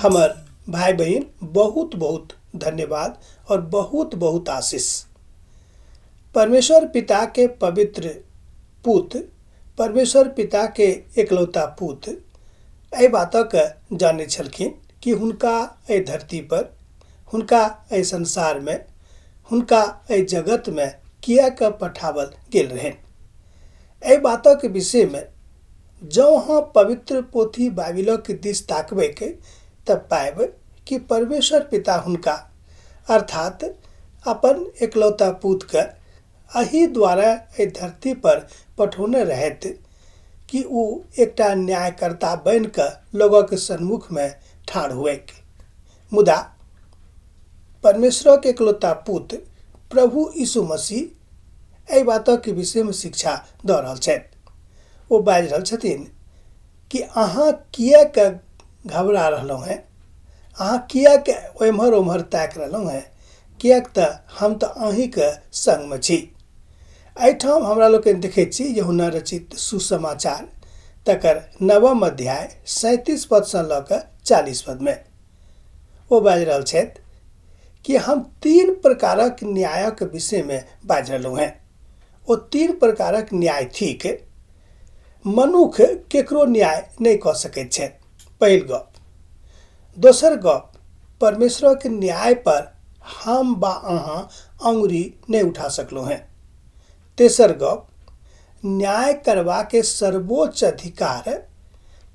हमर भाई बहिन, बहुत बहुत धन्यवाद और बहुत बहुत आशीष। परमेश्वर पिता के पवित्र पुत, परमेश्वर पिता के एकलौता पुत एहि बातक जानै छलखिन कि हुनका एहि धरती पर, हुनका एहि संसार में, हुनका एहि जगत में किएक पठावल गेल रहनि। एहि बातक विषय में जँ अहाँ पवित्र पोथी बाइबिलक दिस ताकबैक तऽ पायब कि परमेश्वर पिता हुनका अर्थात अपन एकलौता पुतके एहि द्वारा एहि धरती पर पठौने रहथि कि ओ एकटा न्यायकर्ता बनि कऽ लोगक सन्मुखमे ठाढ़ हुएक। मुदा परमेश्वरक एकलौता पुत प्रभु यीशु मसीह एहि बातक विषयमे शिक्षा दऽ रहल छथि। ओ बाजि रहल छथिन कि अहाँ किएक घबरा रहलहुँ हेँ, अहाँ किएक एम्हर ओम्हर ताकि रहलहुँ हेँ, किएक तऽ हम तऽ अहीँके सङ्गमे छी। एहिठाम हमरा लोकनि देखैत छी यूहन्ना रचित सुसमाचार तकर नवम अध्याय 37 पदसँ लऽ कऽ 40 पदमे ओ बाजि रहल छथि कि हम तीन प्रकारक न्यायक विषयमे बाजि रहलहुँ हेँ। ओ तीन प्रकारक न्याय थिक। मनुख केकरो न्याय नहि कऽ सकैत छथि, पहिल गप। दोसर गप, परमेश्वरक न्याय पर हम बा अहाँ अंगुरी नहि उठा सकलहुँ हेँ। तेसर गप, न्याय करबाके सर्वोच्च अधिकार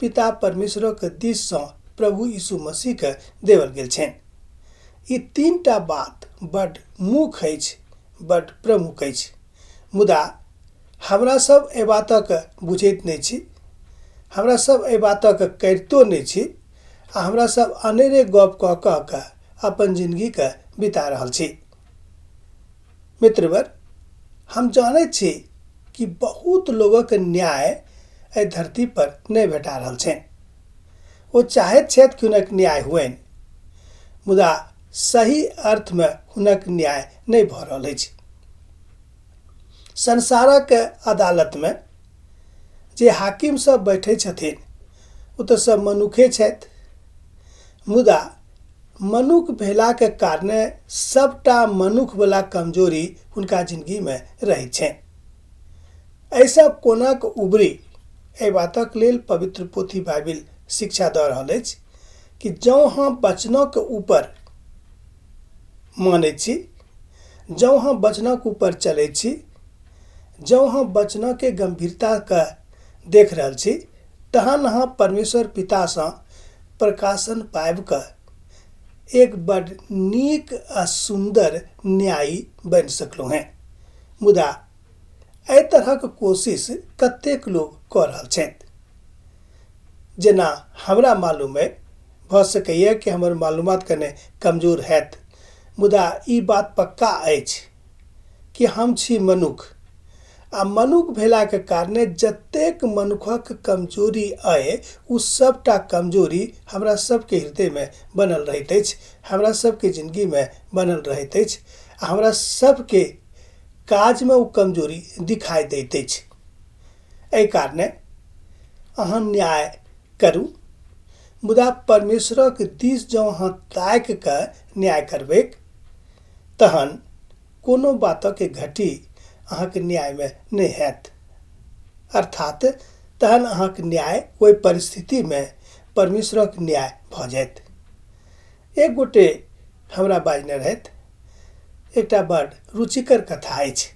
पिता परमेश्वरक दिससँ प्रभु यीशु मसीहके देवल गेल छनि। ई तीनटा बात बड मुख्य अछि, बड प्रमुख अछि। मुदा हमरा सब एहि बातक बुझैत नहि छी, हमरा सब एहि बातक करितो नहि छी आ हमरा सब अनेरे गप कऽ कऽ कऽ अपन जिंदगीके बिता रहल छी। मित्रवर, हम जानैत छी कि बहुत लोगक न्याय एहि धरती पर नहि भेटा रहल छनि। ओ चाहैत छथि कि हुनक न्याय हुअनि, मुदा सही अर्थमे हुनक न्याय नहि भऽ रहल अछि। संसारक अदालतमे जे हाकिम सब बैठै छथिन ओ तऽ सब मनुखे छथि, मुदा मनुख भेलाके कारणे सबटा मनुखवला कमजोरी हुनका जिंदगीमे रहै छनि। एहिसँ कोना कऽ उबरी, एहि बातक लेल पवित्र पोथी बाइबिल शिक्षा दऽ रहल अछि कि जँ अहाँ वचनक ऊपर मानै छी, जँ अहाँ वचनक ऊपर चलै छी, जँ अहाँ वचनके गंभीरताके देख रहल छी, तहन अहाँ परमेश्वर पितासँ प्रकाशन पाबि कऽ एक बड नीक आ सुन्दर न्यायी बनि सकलहुँ हेँ। मुदा एहि तरहक कोशिश कतेक लोक कऽ रहल छथि? जेना हमरा मालूम अइ, भऽ सकैए कि हमर मालूमात कने कमजोर हैत, मुदा ई बात पक्का अछि कि हम छी मनुख आ मनुख भेलाके कारणे जतेक मनुखक कमजोरी अइ ओ सबटा कमजोरी हमरा सबके हृदयमे बनल रहैत अछि, हमरा सबके जिंदगीमे बनल रहैत अछि आ हमरा सबके काजमे ओ कमजोरी दिखाई दैत अछि। एहि कारणे अहाँ न्याय करू, मुदा परमेश्वरक दिस जँ अहाँ ताकि कऽ न्याय करबैक तहन कोनो बातक घटी अहाँके न्यायमे नहि हैत। अर्थात तहन अहाँके न्याय ओहि परिस्थितिमे परमेश्वरक न्याय भऽ जायत। एक गोटे हमरा बाजने रहथि, एकटा बड़ रुचिकर कथा अछि।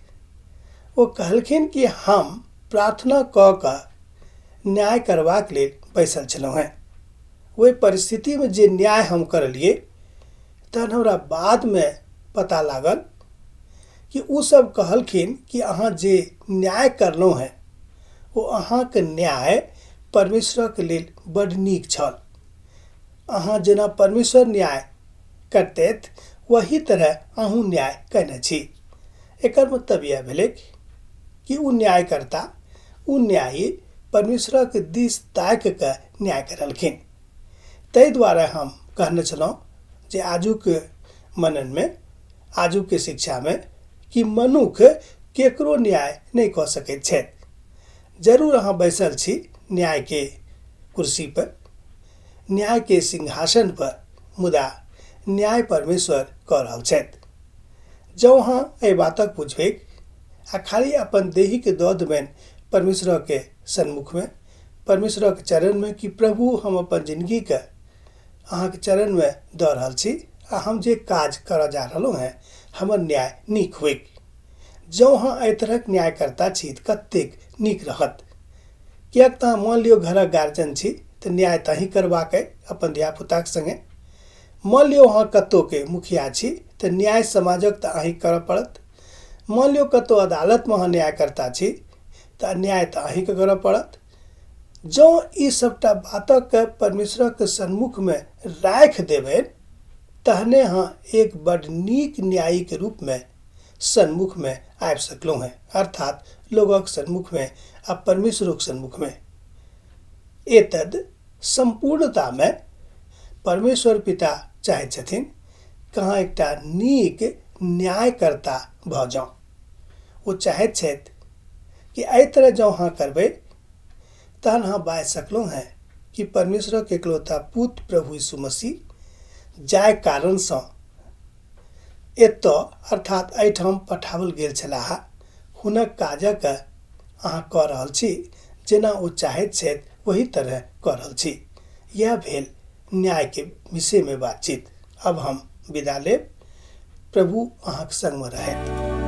ओ कहलखिन कि हम प्रार्थना कऽ कऽ न्याय करबाक लेल बैसल छलहुँ हेँ। ओहि परिस्थितिमे जे न्याय हम करलियै तहन हमरा बादमे पता लागल कि ओ सब कहलखिन कि अहाँ जे न्याय करलहुँ हेँ ओ अहाँके न्याय परमेश्वरक लेल बड नीक छल। अहाँ जेना परमेश्वर न्याय करतथि वही तरह अहूँ न्याय कयने छी। एकर मतलब इएह भेलै कि ओ न्यायकर्ता, ओ न्यायी परमेश्वरक दिस ताकि कऽ न्याय करलखिन। ताहि दुआरे हम कहने छलहुँ जे आजुक मननमे, आजुक शिक्षामे कि मनुख केकरो न्याय नहि कऽ सकैत छथि। जरूर अहाँ बैसल छी न्यायके कुर्सी पर, न्यायके सिंहासन पर, मुदा न्याय परमेश्वर कऽ रहल छथि। जँ अहाँ एहि बातक बुझबैक आ खाली अपन देहीके दऽ देबनि परमेश्वरके सन्मुखमे, परमेश्वरके चरणमे कि प्रभु हम अपन जिनगीके अहाँके चरणमे दऽ रहल छी आ हम जे काज करऽ जा रहलहुँ हेँ हमर न्याय नीक होइक। जँ अहाँ एहि तरहक न्यायकर्ता छी तऽ कतेक नीक रहत। किएक तऽ अहाँ मानि लियौ घरक गार्जियन छी तऽ न्याय तऽ अहीँ करबाक अइ अपन धियापुताके सङ्गे। मानि लियौ अहाँ कतहुके मुखिया छी तऽ न्याय समाजक तऽ अहीँ करऽ पड़त। मानि लियौ कतहु अदालतमे अहाँ न्यायकर्ता छी तऽ न्याय तऽ अहीँके करऽ पड़त। जँ ई सभटा बातके परमेश्वरक सन्मुखमे राखि देबै तहने अहाँ एक बड्ड नीक न्यायीके रूपमे सन्मुखमे आबि सकलहुँ हेँ, अर्थात लोकक सन्मुखमे आ परमेश्वरोक सन्मुखमे। एतद सम्पूर्णतामे परमेश्वर पिता चाहैत छथिन कि अहाँ एकटा नीक न्यायकर्ता भऽ जाउ। ओ चाहैत छथि कि एहि तरह जँ अहाँ करबै तहन अहाँ बाजि सकलहुँ हेँ कि परमेश्वरक एकलौता पुत्र प्रभु यीशु मसीह जाहि कारणसँ एतऽ अर्थात एहिठाम पठाओल गेल छलाह हुनक काजक अहाँ कऽ रहल छी, जेना ओ चाहैत छथि ओही तरह कऽ रहल छी। इएह भेल न्यायके विषयमे बातचीत। अब हम विदा लेब। प्रभु अहाँक संगमे रहथि।